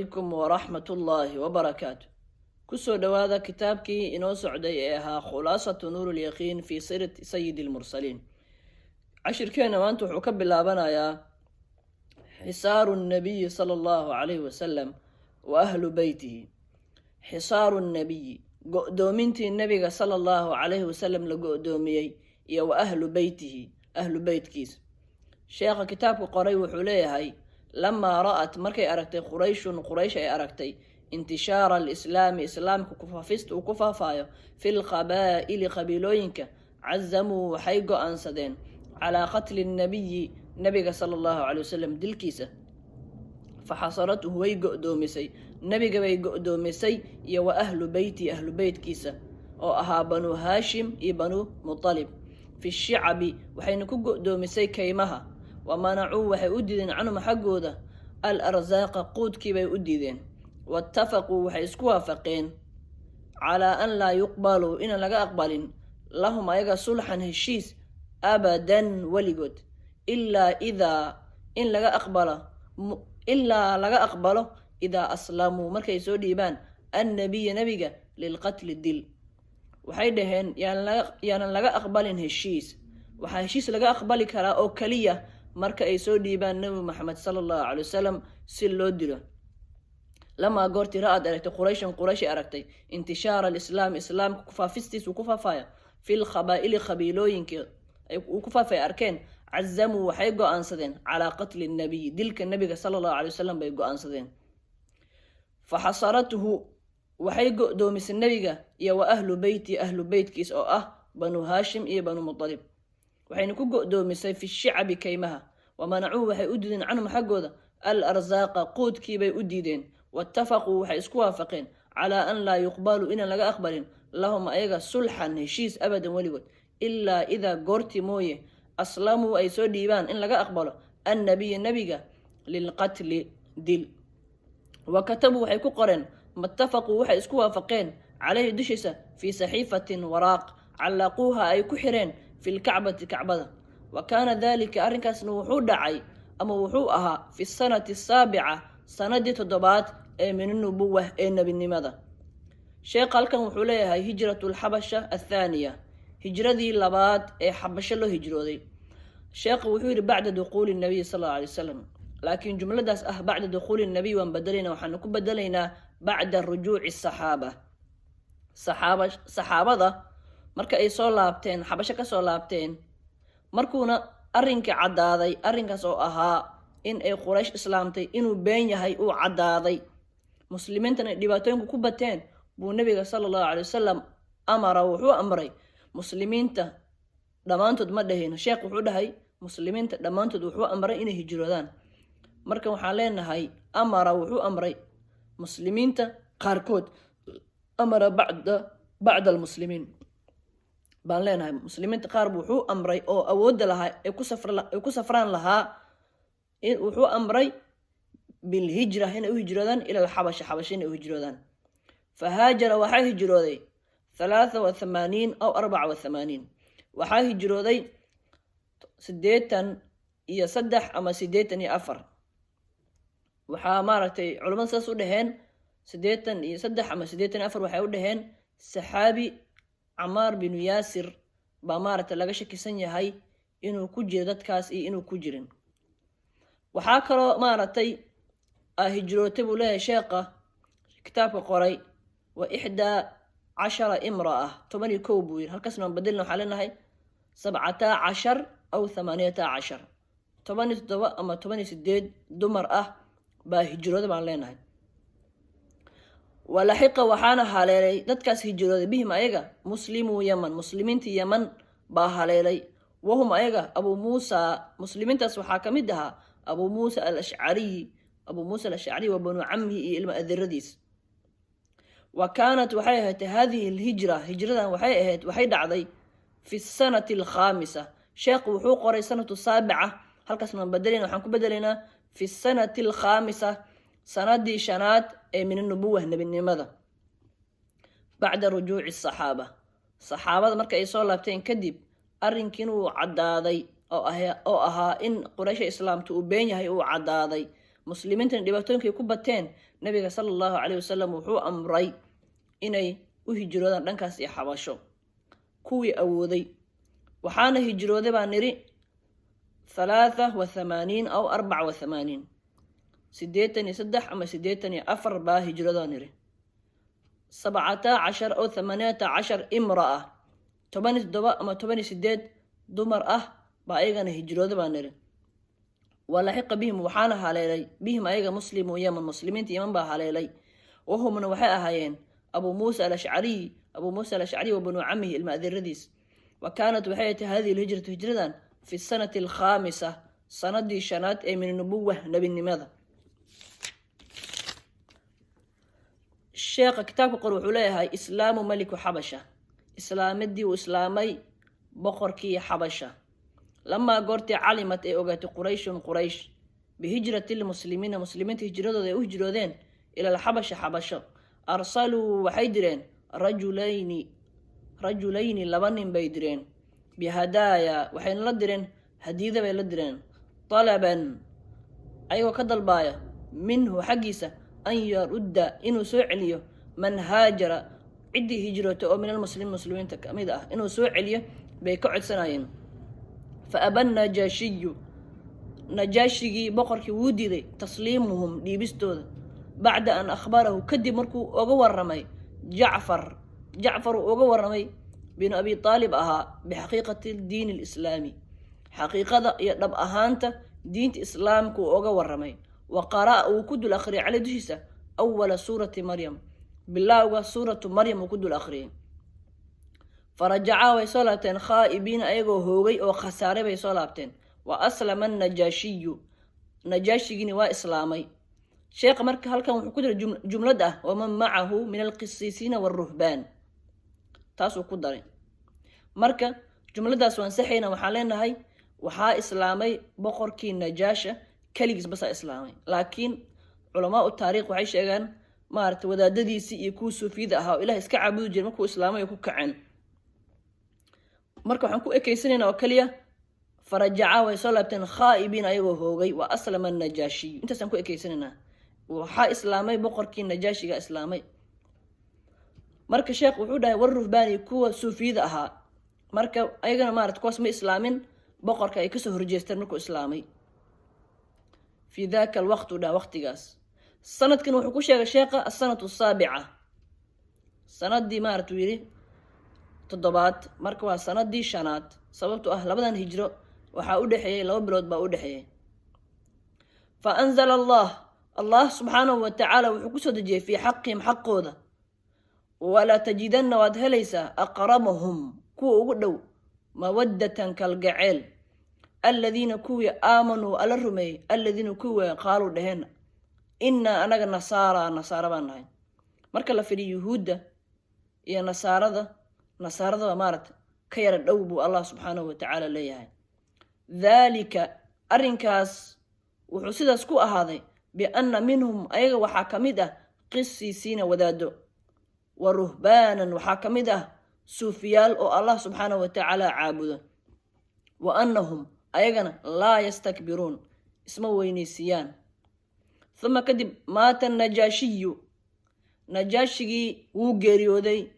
Calaykum waraxmat ullaahi wabarakaatu. Kusoo dhowaada kitaabkii inoo socday ee ahaa Khulaasatu Nuur Lyaqiin fii siirati Sayidi Lmursaliin. Cashirkeena maanta wuxuu ka bilaabanayaa xisaaru nabiyi sala allahu calayhi wasalam wa ahlu beytihi. Xisaaru nabiyi, go-doomintii Nebiga sala allahu calayhi wasalam la go-doomiyey, iyo wa ahlu beytihi, ahlu beytkiisa. Sheekha kitaabka qoray wuxuu leeyahay: lamaa ra'at, markay aragtay, Qurayshun, Quraysh ay aragtay, intishaara alislaami, islaamka kufaafista uu ku faafaayo, fi lqabaa'ili, qabiilooyinka, cazamuu, waxay go-aansadeen, calaa qatli nnabiyi, Nabiga sala allahu calay wasalam dilkiisa. Faxasarathu, way go-doomisay, Nebiga bay go-doomisay, iyo wa ahlu beyti, ahlu beytkiisa oo ahaa Banu Haashim iyo Banu Mutalib, fi shicabi, waxayna ku go-doomisay kaymaha. Wa manacuu, waxay u diideen, canhum, xaggooda, al arsaaqa, quudkii bay u diideen. Waatafaquu, waxay isku waafaqeen, calaa an laa yuqbaluu, inaan laga aqbalin, lahum, ayaga, sulxan, heshiis, abadan, weligood, ilaa idaa in laga aqbalo, ilaa laga aqbalo, idaa aslamuu, markay soo dhiibaan, annabiya, nebiga, lilqatli, dil. Waxay dhaheen: yaanan laga aqbalin heshiis. Waxaa heshiis laga aqbali karaa oo keliya marka ay soo dhiibaan Nebi Maxamed sala allahu calay wasalam si loo dilo. Lamaa goortii, ra'ad, aragtay, Qurayshan, Qurayshay aragtay, intishaara alislaam, islaamka kufaafistiis uu ku faafaya, fi lqabaa'ili, qabiilooyinkii uu ku faafay arkeen, cazamuu, waxay go-aansadeen, calaa qatli nabiyi, dilka Nabiga sala allahu calay wasalam bay go-aansadeen. Faxasarathu, waxay go-doomisay Nebiga iyo wa ahlu beyti, ahlu beytkiis oo ah Banu Haashim iyo Banu Mutalib, waxayna ku go-doomisay, fi shicabi, kaymaha. Wa manacuu, waxay u diideen, canhum, xaggooda, al arsaaqa, quudkiibay u diideen. Waatafaquu, waxay isku waafaqeen, calaa an laa yuqbaluu, inaan laga aqbalin, lahum, ayaga, sulxan, heshiis, abadan, weligood, ilaa idaa goortii mooye, aslamuu, ay soo dhiibaan, in laga aqbalo, annabiya, nebiga, lilqatli, dil. Wa katabuu, waxay ku qoreen, matafaquu, waxay isku waafaqeen, caleyhi, dushiisa, fii saxiifatin, waraaq, callaquuha, ay ku xireen, fi lkacbati, kacbada. Wa kaana dalika, arrinkaasna wuxuu dhacay ama wuxuu ahaa, fi sanati asaabica, sanadii toddobaad ee min nubuwa, ee nebinimada. Sheekh halkan wuxuu leeyahay: hijratu lxabasha athaaniya, hijradii labaad ee Xabasho loo hijrooday. Sheekhu wuxuu yidhi: bacda dukhuuli nabiy sal alla alay wasalam. Laakiin jumladaas ah bacda dukhuuli nabiy waan bedelaynaa, waxaanu ku bedelaynaa bacda rujuuci saxaaba. Saxaabada marka ay soo laabteen, Xabasho kasoo laabteen, markuuna arrinkii caddaaday, arrinkaas oo ahaa in ay Quraysh islaamtay inuu been yahay uu caddaaday, muslimiintana ay dhibaatooyinku ku bateen, buu Nabiga sala allahu calay wasalam amara, wuxuu amray muslimiinta dhammaantood. Ma dhahin sheekh, wuxuu dhahay muslimiinta dhammaantood wuxuu amray inay hijroodaan. Marka waxaan leenahay: amara, wuxuu amray muslimiinta qaarkood, amara bacda almuslimiin baan leenahay. Muslimiinta qaar bu wuxuu amray oo awoodda lahaa ay ku safraan lahaa, wuxuu amray, bilhijra, inay u hijroodaan, ila alxabasha, xabasha inay u hijroodaan. Fahaajara, waxaa hijrooday, 83 aw 84, waxaa hijrooday 83 ama 84. Waxaa maaragtay culamada saas u dhaheen, 83 ama 84, waxay u dhaheen saxaabi Camaar binu Yaasir baa maaragtay laga shakisan yahay inuu ku jiro dadkaas iyo inuu ku jirin. Waxaa kaloo maaragtay hijrootay, buu leeyahay sheekha kitaabka qoray, wa 11 imra'a, 11 buu yiri. Halkaasna waan bedelna, waxaa leenahay 17 aw 18, 17 ama 18 dumar ah baa hijrooda baan leenahay. Walaxiqa, waxaana haleelay dadkaas hijrooday, bihim, ayaga, muslimuu Yaman, muslimiintii Yaman baa haleelay. Wahum, ayaga, Abuu Muusa, muslimiintaas waxaa ka mid ahaa Abuu Muusa Alashcariyi, Abuu Muusa Alashcariy, wa banu camihi, iyo ilma adiradiis. Wa kaanat, waxay ahayd, hadihi alhijra, hijradan waxay ahayd, waxay dhacday, fi sanati alkhaamisa. Sheekhu wuxuu qoray sanatu saabica, halkaasna waan bedelayna, waxaan ku bedelaynaa fi sanati alkhaamisa, sanadii shanaad ee min anubuwa, nebinimada, bacda rujuuci asaxaaba, saxaabada marka ay soo laabteen kadib, arrinkiin uu caddaaday oo ahaa in Quraysha islaamta uu been yahay uu caddaaday. Muslimiintana dhibaatooyinkay ku bateen, Nabiga sala Allahu caleyhi wasalam wuxuu amray inay u hijroodaan dhankaas iyo Xabasho kuwii awooday. Waxaana hijrooday baa niri 83 aw 84, 83 ama 84 baa hijroodaa niri. 17 aw 18 imra'a, 17 ama 18 dumar ah baa ayagana hijrooda baa niri. Walaxiqa bihim, waxaana haleelay, bihim ayaga, muslimu Yeman, muslimiinta Yeman baa haleelay. Wahumna waxay ahaayeen Abuu Muusa Alashcariy, Abuu Muusa Alashcariy wa banuu camihi, ilma adeeradiis. Wa kaanat, waxay atay, hadihi alhijratu, hijradan, fi sanati alkhaamisa, sanadii shanaad ee min nubuwa, nebinimada. Sheekha kitaabka qor wuxuu leeyahay: islaamu maliku Xabasha, islaamadii uu islaamay boqorkii Xabasha. Lamaa goortii calimat, ay ogaatay, Qurayshun, Quraysh, bihijrati lmuslimiina, muslimiinta hijradooda ay u hijroodeen, ila alxabasha, xabasho, arsaluu, waxay direen, rajulayni, rajulayni, laba nin bay direen, bihadaaya, waxayna la direen hadiyada bay la direen, talaban, ayagoo ka dalbaaya, minhu, xaggiisa, an yarudda, inuu soo celiyo, man haajara, ciddii hijrootay oo min almuslimiin, muslimiinta ka mid ah, inuu soo celiyo bay ka codsanayeen. Fa aba najaashiyu, najaashigii boqorkii wuu diiday, tasliimuhum, dhiibistooda, bacda an akhbarahu, kadib markuu uga waramay, Jacfar, Jacfar uu uga waramay, binu Abi Aalib ahaa, bixaqiiqati diin alislaami, xaqiiqada iyo dhab ahaanta diinta islaamka uu uga waramay. Wa qara'a, uu ku dul akhriyay, caley, dushiisa, awala suurati Maryam, bilowga suuratu Maryam uu ku dul akhriyay. Farajacaa, way soo laabteen, khaa'ibiina, ayagoo hoogay oo khasaaray bay soo laabteen. Wa aslama annajaashiyu, najaashigiini waa islaamay. Sheekha marka halkan wuxuu ku diray jumlad ah waman macahu min alqisiisiina waaruhbaan, taasuu ku daray. Marka jumladaas waan saxayna, waxaan leenahay waxaa islaamay boqorkii Najaasha keligiis basaa islaamay, laakiin culamaau taariikh waxay sheegaan, maarata, wadaadadiisii iyo kuwii suufiyada ahaa oo Ilaah iska caabudi jiray markuu islaamay ay ku kaceen. Marka waxaan ku ekeysanaynaa oo keliya farajaca, way soo laabteen, khaa'ibiin, ayagoo hoogay, wa aslama anajaashiyu, intaasaan ku ekeysanaynaa. Waxaa islaamay boqorkii najaashiga islaamay. Marka sheekh wuxuu dhahay war ruhbaani, kuwa suufiyada ahaa, marka ayagana, maarata, kuwaas ma islaamin, boqorka ay kasoo horjeesteen markuu islaamay. Fi daka alwaqt, u dhaha, waqtigaas, sanadkan wuxuu ku sheegay sheekha asanatu asaabica, sanadii, maarata, uu yidhi toddobaad. Marka waa sanadii shanaad, sababto ah labadan hijro waxaa u dhexeeyey 2 bilood baa u dhexeeyey. Fa anzala Allah, Allah subxaanahu wa tacaala wuxuu kusoo dejiyey, fii xaqihim, xaqooda: walaa tajidanna, waad helaysaa, aqrabahum, kuwa ugu dhow, mawaddatan, kalgaceel, aladiina, kuwii, aamanuu, alla rumeeyey, aladiina, kuwii, qaaluu, dhaheen, innaa, anaga, nasaara, nasaara baan nahay. Marka la fidhiyo yuhuudda iyo nasaarada, nasaaradaba, maaragta, ka yara dhow buu Allah subxaanahu wa tacaala leeyahay. Daalika, arrinkaas wuxuu sidaas ku ahaaday, bianna minhum, ayaga waxaa ka mid ah, qisiisiina, wadaado, wa ruhbaanan, waxaa ka mid ah suufiyaal oo Allah subxaanahu wa tacaala caabudo, wa annahum, ayagana, laa yastakbiruun, isma weynaysiiyaan. Uma, kadib, maata najaashiyu, najaashigii wuu geeriyooday.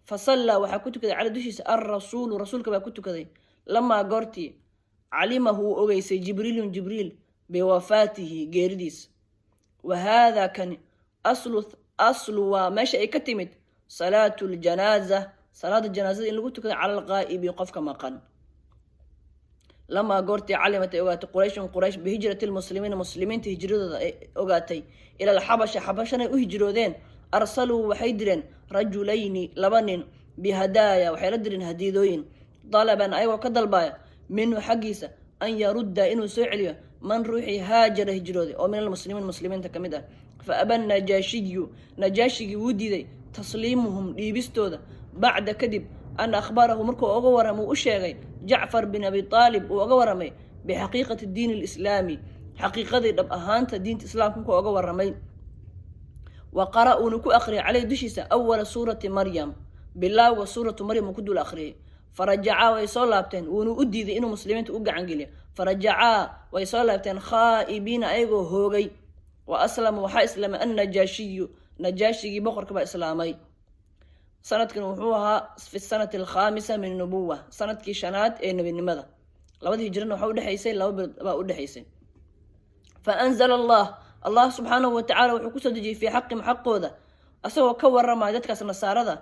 Fa sallaa, waxaa ku tukaday, cala, dushiisa, alrasuulu, rasuulka baa ku tukaday. Lamaa goortii calimahu, uu ogeysay, Jibriilun, Jibriil, biwafaatihi, geeridiisa. Wa haada, kani, aslu, aslu, waa meesha ay ka timid, salaatu ljanaaza, salaada janaazada in lagu tukado, cala alqaa'ibi, qofka maqan. Lamaa goortii calimat, ay ogaatay, Qurayshun, Quraysh, bihijrati lmuslimiina, muslimiinta hijradooda ay ogaatay, ila alxabasha, xabashanay u hijroodeen, arsaluu, waxay direen, rajulayni, laba nin, bihadaaya, waxay la direen hadiyadooyin, dalaban, ayagoo ka dalbaya, minhu, xaggiisa, an yarudda, inuu soo celiyo, man, ruuxii, haajara, hijrooday, oo min almuslimiin, muslimiinta ka mid ah. Fa aba najaashiyu, najaashigii wuu diiday, tasliimuhum, dhiibistooda, bacda, kadib, an akhbarahu, markuu uga warramay, uu u sheegay, Jacfar bin Abi Aalib uu uga warramay, bixaqiiqati diin alislaami, xaqiiqadii dhab ahaanta diinta islaamka markuu uga warramay. Wa qara, uuna ku akhriyay, caleyh, dushiisa, awala suurati Maryam, bilaawga suuratu Maryam uu ku dul akhriyay. Farajacaa, way soo laabteen, wuuna u diiday inuu muslimiinta u gacangeliyo. Farajacaa, way soo laabteen, khaa'ibiina, ayagoo hoogay. Wa aslama, waxaa islaamay annajaashiyu, najaashigii boqorka baa islaamay. Sanadkan wuxuu ahaa fi sanati alkhaamisa min nubuwa, sanadkii shanaad ee nebinimada. Labada hijrana waxaa udhexaysay 2 bilood baa udhexaysay. Fa anzala Allah, Allah subxaanahu watacala wuxuu kusoo dejiyey fii xaqihim, xaqooda, asagoo ka waramaya dadkaas nasaarada: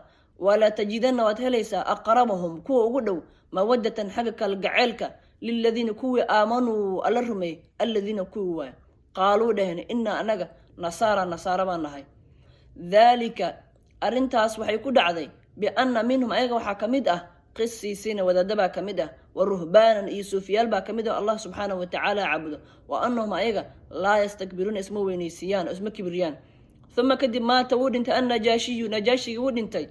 walaa tajidanna, waad helaysaa, aqrabahum, kuwa ugu dhow, mawadatan, xagga kalgaceelka, liladiina, kuwii, aamanuu, alla rumeeyey, aladiina, kuwii waay, qaaluu, dheheen, inaa, anaga, nasaara, nasaara baan nahay. Daalika, arrintaas waxay ku dhacday, bianna minhum, ayaga waxaa ka mid ah, qisiisiina, wadaadabaa ka mid ah, wa ruhbaanan, iyo suufiyaal baa ka mid ah, Allah subxaanahu watacaala caabudo, wa annahum, ayaga, laa yastakbiruuna, isma weyneysiiyaan oo isma kibriyaan. Uma, kadib, maata, wuu dhintay, annajaashiyu, najaashigii wuu dhintay.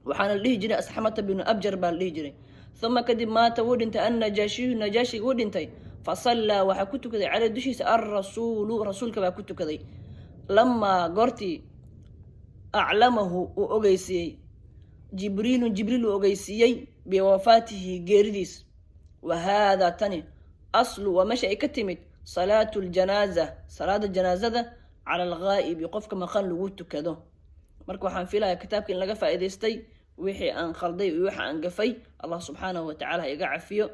Waxaana la dhihi jiray Asxamata binu Abjar baa la dhihi jiray. Uma, kadib, maata, wuu dhintay, annajaashiyu, najaashigii wuu dhintay. Fasallaa, waxaa ku tukaday, caleyh, dushiisa, alrasuulu, rasuulka baa ku tukaday, lamaa, goortii, aclamahu, uu ogeysiiyey, Jibriilun, Jibriil uu ogeysiiyey, biwafaatihi, geeridiis. Wa haadaa, tani, aslu, waa meesha ay ka timid, salaatu ljanaaza, salaada janaazada, cala alghaa'ibi, qofka maqan lagu tukado. Marka waxaan filayaa kitaabka in laga faa'iidaystay. Wixii aan khalday iyo waxa aan gafay, Allah subxaanahu wa tacala ha iga cafiyo.